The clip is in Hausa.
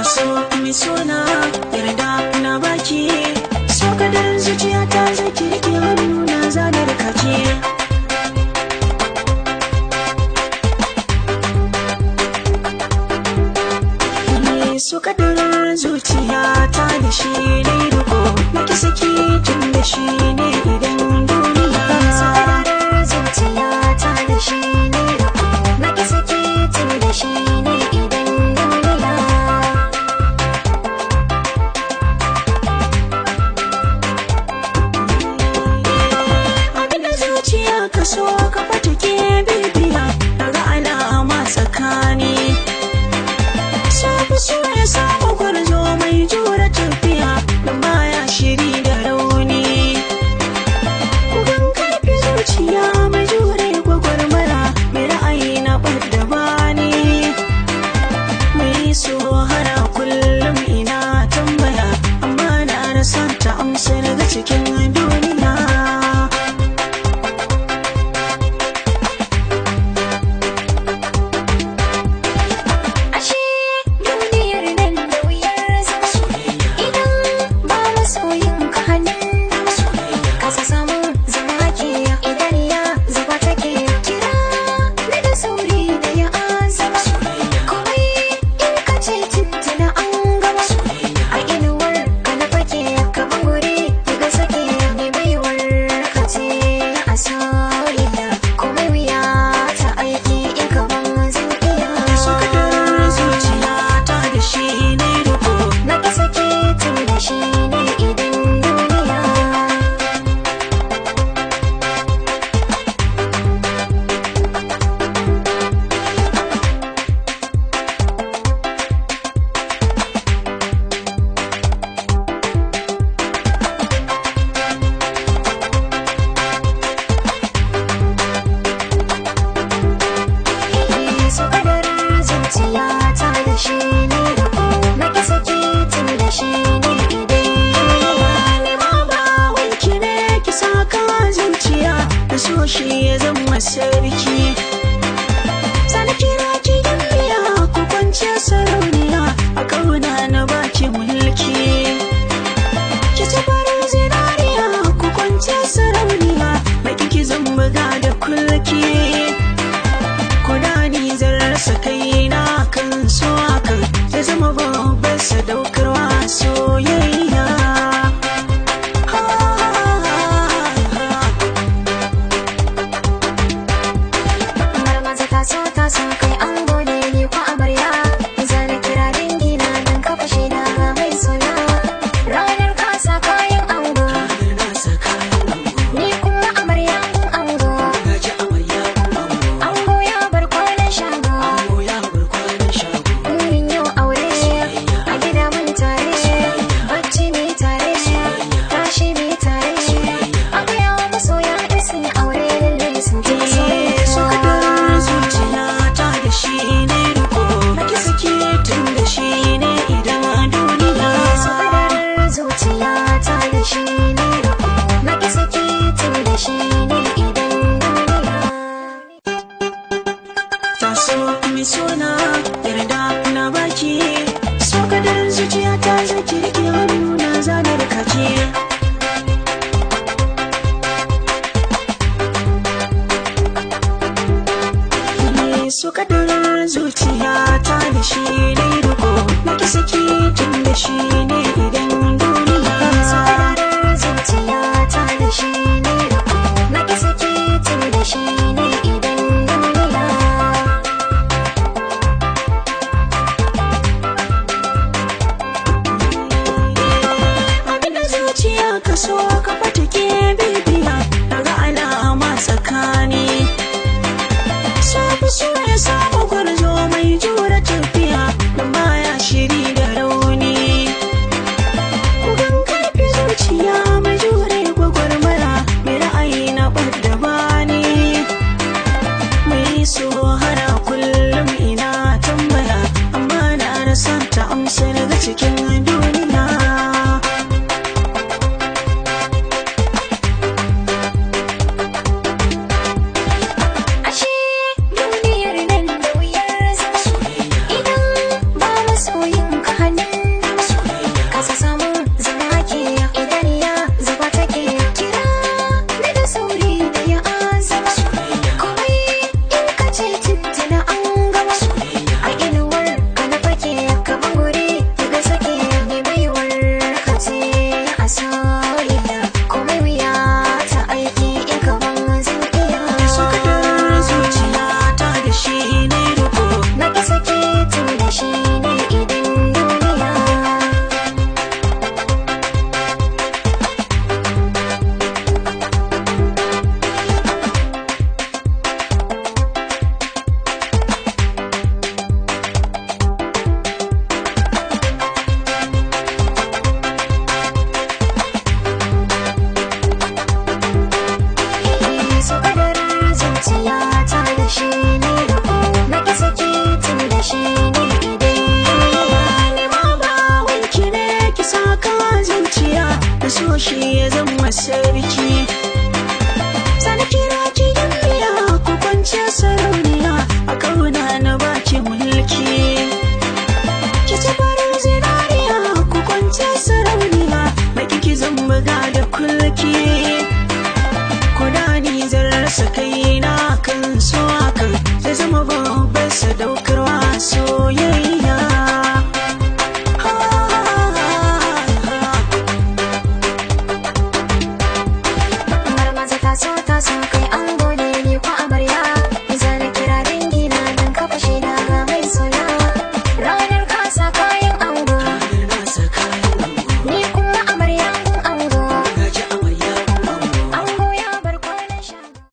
Taso mai suna yarda na baki, so kadarin zuciya ta zaki rike hannu na zanar kaki. So kadarin zuciya ta da shi ne riko, na ki saki tun da shi ne idan duniya. So kadarin zuciya ta da shi ne riko, na ki saki tun da shi ne idan duniya. Abin da zuciya ka so ka fata ke bibiya, daga alama tsakani. So ya samu gwarzo mai jure tafiya, don baya shiri da rauni. Kugan karfi zuciya mai jure gwagwarmaya, mai ra'ayi na ɓadda bani. Mai so hana kullum ina tambaya, amma na rasa ta amsa daga cikin duniya. Ashe duniyar nan da wuyar zama, idan ba masoyin ka hannun dama, kasa samun zama ke idaniya zuba take, kira na da sauri da ya azama, komai in ka ce tuntuna an gama, a inuwar ka na fake ka bangure daga sake, ne baiwar ka ce a soyayya, komai wuya ta aiki in ka ban zan iya. So kadarin zuciya ta da shi ne riko, Na ki sake tun da shi ne idan duniya. So kadarin zuciya ta da shi ne riko, na ki sake tun da shi ne idan duniya. Ni ma ba wanki ne ki saka zuciya, da so shi ya zama sarki. Sani kira ki gimbiya ko kwance sarauniya, a kauna na baki mulki. Ki ci farin zinariya ko kwance sarauniya, mai kiki zan buga da kulki. Ko da ni zan rasa kaina kan so hakan, zai zama babbar sadaukarwa soyayya. Marmaza taso taso kai an gode ni ko amarya, zana kira dangi na dan kafa shaida ga mai suna, ranar kasa kayan ango, ni kuma amarya gun ango, ango ya bar kwanan shago, mun yau aure a gida mun tare, bacci mi tare, tashi mi tare, a gaya wa masoya in sun yi aure lalle sun ji masoya. So kadarin zuciya ta da shi ne riko, na ki saki tun da shi ne idan duniya. So kadarin zuciya ta da shi ne riko, na ki saki tun da shi ne idan duniya. Taso mai suna yarda na baki, so kadarin zuciya ta zaki rike hannu na zanar kaki. So kadarin zuciya ta da shi ne riko, na ki saki tun da shi ne idan duniya. So kadarin zuciya ta da shi ne riko, na ki saki tun da shi ne idan duniya. Abin da zuciya ka so ka fata ke bibiya, daga alama tsakani. So fi so ya samu gwarzo mai jure tafiya, don baya shiri da rauni. Kugan karfi zuciya mai jure gwagwarmaya, mai ra'ayi na ɓadda bani. Mai so hana kullum ina tambaya, amma na rasa ta amsa daga cikin duniya. Ashe duniyar nan da wuyar zama, idan ba masoyin ka hannun so shi ya zama sarki.